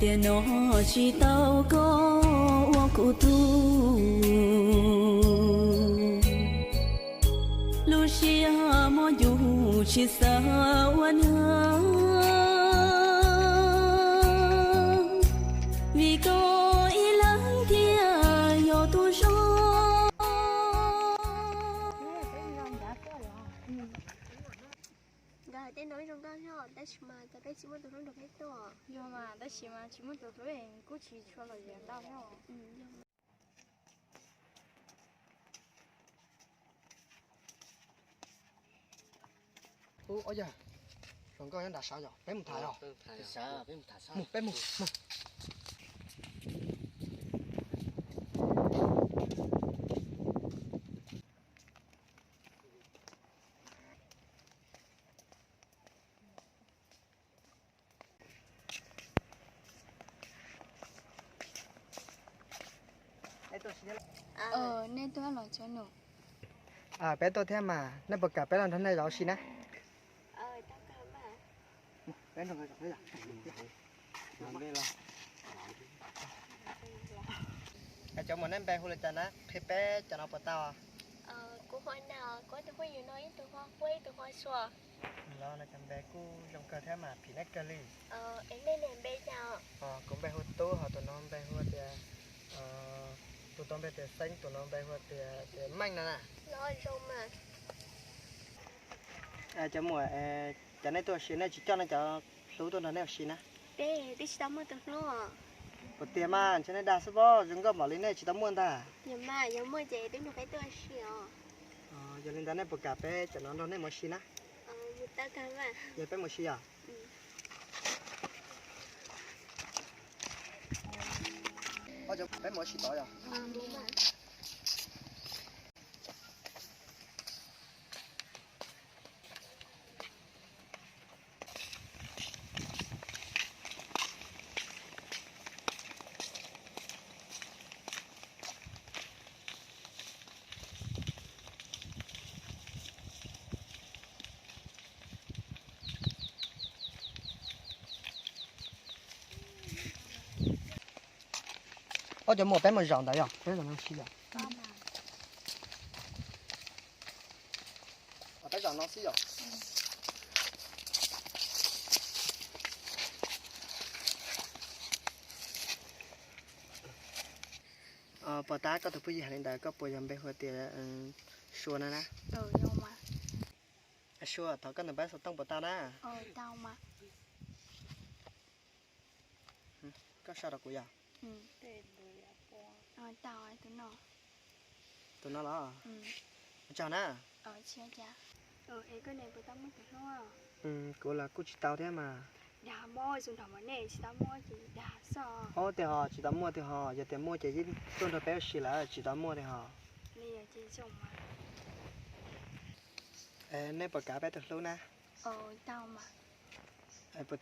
Tiam no tsis tau koj ua kuv tug, lub siab mob yus tsis xav ua neeg, vim koj ib leeg thiaj yog tug zog. Nkawd hais tej no zoo nkauj thiab, tab sis mas cas peb tsis muaj tus hlub nrog peb tuaj. Yog mas, tab sis mas tsis muaj tus hlub kuj tsis tshua lom zem ntau thiab. Ub, ob yawg, hluas nkauj nyob nram saud yom, peb mus tham os. Mus, peb mus. Nej tuaj los tso num. Peb tuaj thiab mas, nej puas kam peb los nrog nej zov si na? Cov muam, nej npe hu li cas na? Qhia peb cov no puas tau? Kuv hu Naj, kuv tus phooj ywg no ib tug hu Huab, ib tug hu Sua. Los no cov npe kuj zoo kawg thiab mas phim nej kawg li. Es nej npe cas? Kuv npe hu Tub, ho tus no npe hu tias, tus tau npe tias Xeeb, tus no npe hu tias, tias Meej no na. Los zoo mas. Cov muam, cas nej tuaj ua si nej tsis coj nej cov hlub tuaj nrog nej ua si na? Peb twb tsis tau muaj tus hlub. Puas tiag mas, ntshe nej dag xwb pob, zoo nkauj npaum li nej tsis tau muaj ntag. Tiag mas, yog muaj ces twb nrog peb tuaj ua si os. Yog li ntawd nej puas kam peb cov no nrog nej mus ua si na? Yog peb mus ua si os. Peb mus ua si tod yog. Ob cov muam, peb mus zaum ntawd yog peb zaum no xwb yog. Peb zaum no xwb yog. Puas tab koj tus phooj ywg hais li ntawd koj puas yog npe hu tias Sua no na? Sua, thov koj ntawm peb xov tooj puas tau na? Koj sau rau kuv yog. Tus no los? Ua tsaug na. Kuv los kuj tsis tau thiab mas. Ob tiag ho, tsis tau muaj tiag ho, yog tias muaj ces yeej tuaj nrog peb ua si lawm, tsis tau muaj tiag ho. Nej puas kam peb tus hlub na? Puas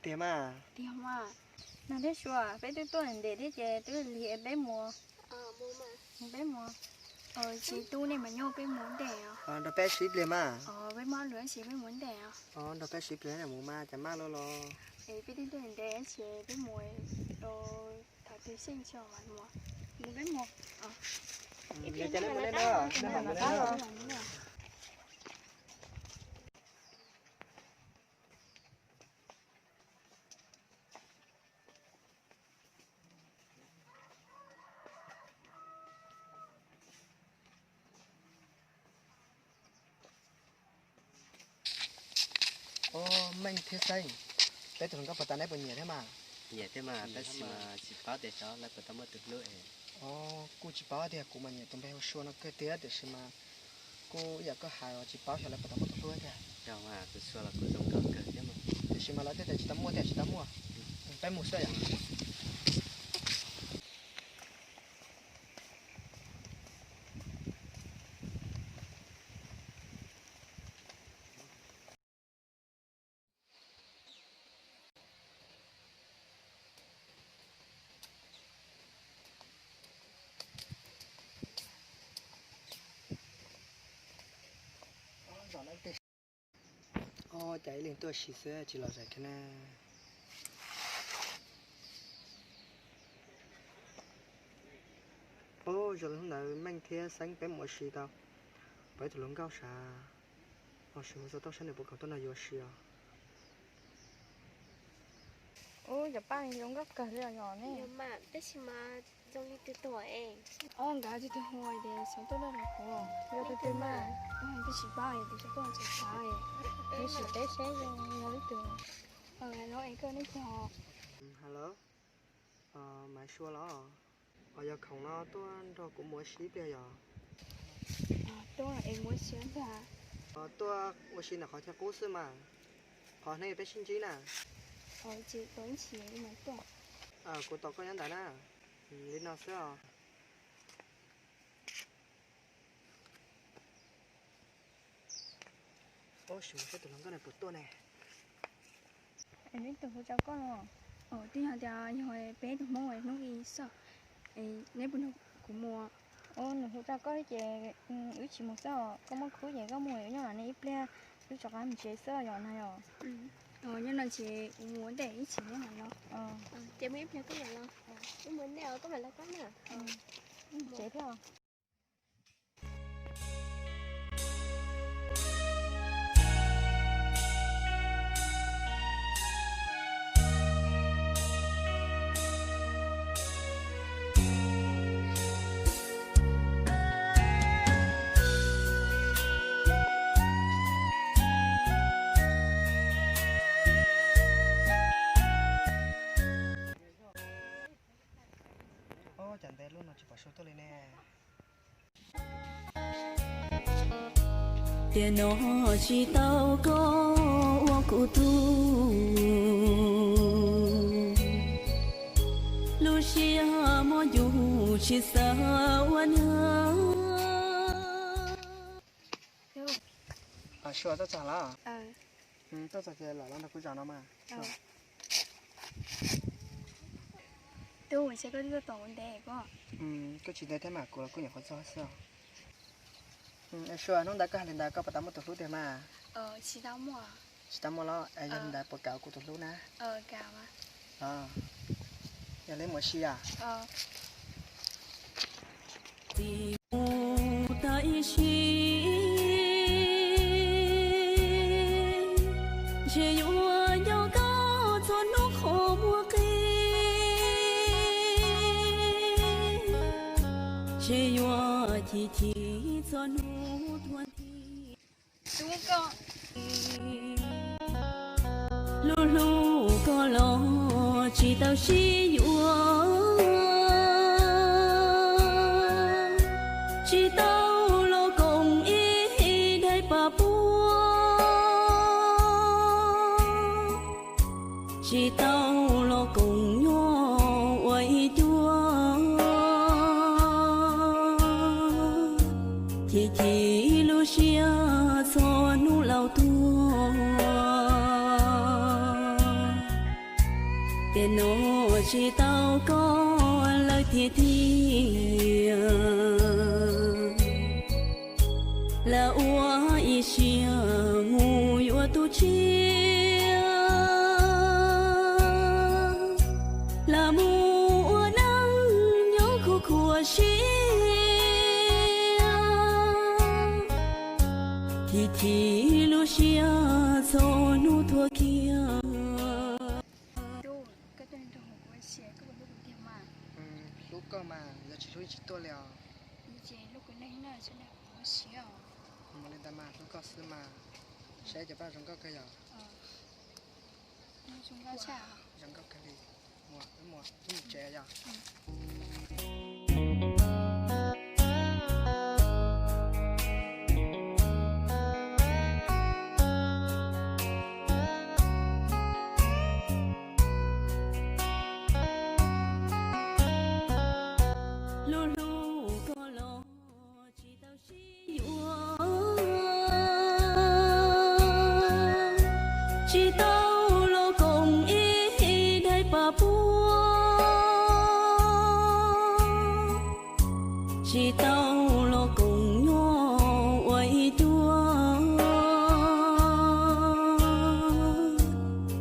tiag mas? Tiag mas. Nag thiab Sua, peb twb tuaj ntev thiab ces twb lig es peb mus. Peb mus. Tsis tub nej mas nyob peb mus ntej os. Nrog peb sib pliag mas. Peb mob lus tab sis peb mus ntej os. Nrog peb sib pliag mus mas cas maj luaj los. Es peb twb tuaj ntev tab sis peb mus, thaum twg xyeej tso mas mus. Mus peb mus. Ob, Meej thiab Xeeb, peb tus hluas nkauj puas tas, neb puas nyiam thiab mas? Nyiam thiab mas, tab sis mas tsis paub tias xyov lawv puas tau muaj tus hlub es. Kuj tsis paub tiag, kuv mas nyiam tus npe hu Sua no kawg tiag, tiam sis mas kuj ib yam koj hais los tsis paub xyov lawv puas tau muaj tus hlub tiag. Yog mas, tus Sua los kuj zoo nkauj kawg thiab mas. Tiam sis mas lawv thiaj tias tsis tau muaj tiag, tsis tau muaj. Peb mus xwb yom. Ob, cas ib leeg tuaj si xwb tsis los zais kiag na. Ub, zoo li hnub ntawd Meej thiab Xeeb peb mus ua si tau peb tus hluas nkauj sav, los sis mus txog toj sab nws puas kam tuaj nrog yus ua si os. Ub, cov paj zoo nkauj kawg li os yom ne. Tab sis mas zoo li twg tuaj es. Ub, nkawd tus twg hu tias xyov tuaj nrog kuv, yog tus twg mas. Ub, twb tsis paub es tus xyov tuaj tsis xav es, tab sis peb saib zoo yog leej twg. Hello, es koj nej twg os? Hello, Maiv Sua los? Os, yog khoom no tuaj nrog kuv mus ua si ib pliag yom? Tuaj es mus ua si ntag. Tuaj ua si ntawm qhov chaw qub xwb mas, qhov neeg peb sib ntsib na. Kuv tos koj nyob ntawd na. Li no xwb os. Ub, sim mus saib tus hluas nkauj no puas tuaj ne. Neb tus hu rau koj no. Twb yog tias yog peb tus Hmoob hnub ib xwb. Neb puas nrog kuv mus? Ub, nws hu rau koj ces wb tsis mus xwb os. Koj muaj khub ces koj mus, nyob no ib pliag wb rov qab mus tsev xwb yom na yom. Nyob no ces kuv mus ua ntej ib chim nyob no. Ces mus ib pliag koj mam los. Wb mus ua ntej os, koj mam los koj na. Tsev thiab. Ub, cas ntev lub no tsis pom Sua tuaj li ne. Tiam no tsis tau koj ua kuv tug, lub siab mob yus tsis xav ua niag. Sua tuaj txog los? Tuaj txog ces lam los nrog kuv zaum no mas. Tub, ntshe koj twb tuaj tos kuv ntev koj. Kuj tsis ntev thiab mas, kuv los kuj nyuam qhuav txog xwb os. Sua, hnub ntawd koj hais li ntawd koj puas tau muaj tus hlub tiag mas? Tsis tau muaj. Tsis tau muaj los? Yog li ntawd puas kam ua kuv tus hlub na? Yog li mus ua si os. Txij mus tag ib sim, ntshe yuav nco koj txhua hnub qhov muag qi, ntshe yuav chim chim txhua hnub thuam thib. Lub hlub koj los tsis tau sib yuav, tsis tau los koom ib daim paj puab, tsis tau los koom nyuag ua ib cuab, chim chim lub siab txhua hnub laus tuag. Tiam no tsis tau koj lawm tiag tiag, lam ua ib siab mus yuav tus tshiab, lam mus ua neej nyob khuv khuav siab, chim chim lub siab txhua hnub thuam kiag. Tub, koj tuaj nrog kuv ua si, koj puas hlub kuv tiag mas? Hlub koj mas, yog tsis hlub tsis tuaj li os. Ces hlub kuv neej na, sawv daws ua si os. Mus li ntawd mas, hlub koj xwb mas. Saib cov paj zoo nkauj kawg yom. Zoo nkauj tshaj. Zoo nkauj kawg li. Mus, wb mus, wb mus tsev yom. Lub hlub koj los tsis tau sib yuav, tsis tau los koom ib daim paj puab, tsis tau los koom nyuag ua ib cuab,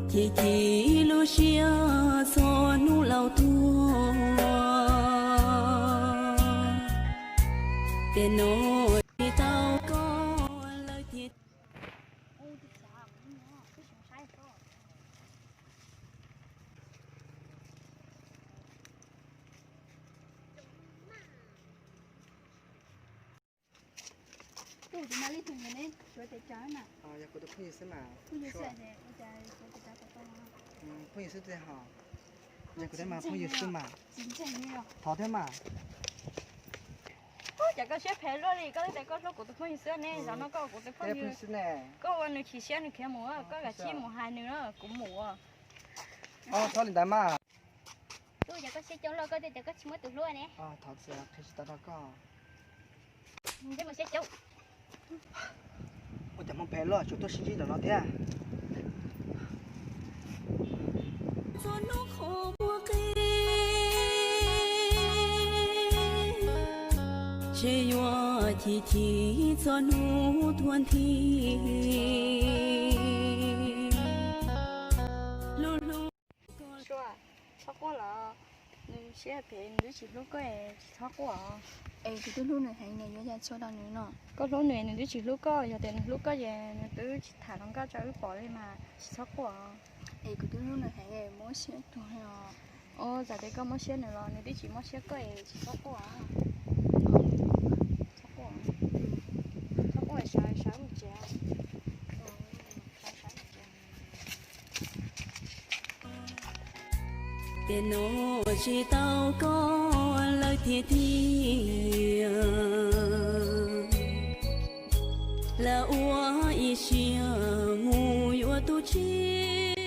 chim chim lub siab txhua hnub laus tuag. Ces no tsis tau koj lawm tiag. Tus ma li tus ne, suav tes tsawg na? Yog kuv tus phooj ywg xwb mas. Phooj ywg xwb tes, phooj ywg xwb tes hos. Yog kuv tes mas phooj ywg xwb mas. Thov thiab mas. Ub, cas koj siab phem luaj li, koj twb tias koj hlub kuv tus phooj ywg xwb ne, zaum no koj ua kuv tus phooj ywg, koj ua nws chim siab nws khiav mus, koj kav tsij mus hais nws na, kuv mus. Thov li ntawd mas. Ub, cas koj siab coob luaj, koj twb tias koj tsis muaj tus hlub ne. Thov txim, qhia tsis tau rau koj. Ua cas hmoov phem luaj, tsuas tuaj sib ntsib ntawm no thiab. Txhua hnub qhov muaj qi, ntshe yuav chim chim txhua hnub tuaj nthi. Hlub hlub. Sua, txhob quaj los, nws siab phem, nws twb tsis hlub koj es tsis txhob quaj. Es kuv twb hlub nws heev, nws yuav yam txhua rau nws no. Koj hlub nws, nws twb tsis hlub koj, yog tias nws hlub koj ces nws twb tsis tham hluas nkauj rau wb pom li mas, tsis txhob quaj. Es kuv twb hlub nws heev, muab siab tuag os. Ua, txawm tias koj muab siab nws los nws twb tsis muab siab koj es tsis txhob quaj. Txhob quaj, txhob quaj, sawv, sawv mus tsev. Ces no tsis tau koj lawm tiag tiag, lam ua ib siab mus yuav tus tshiab.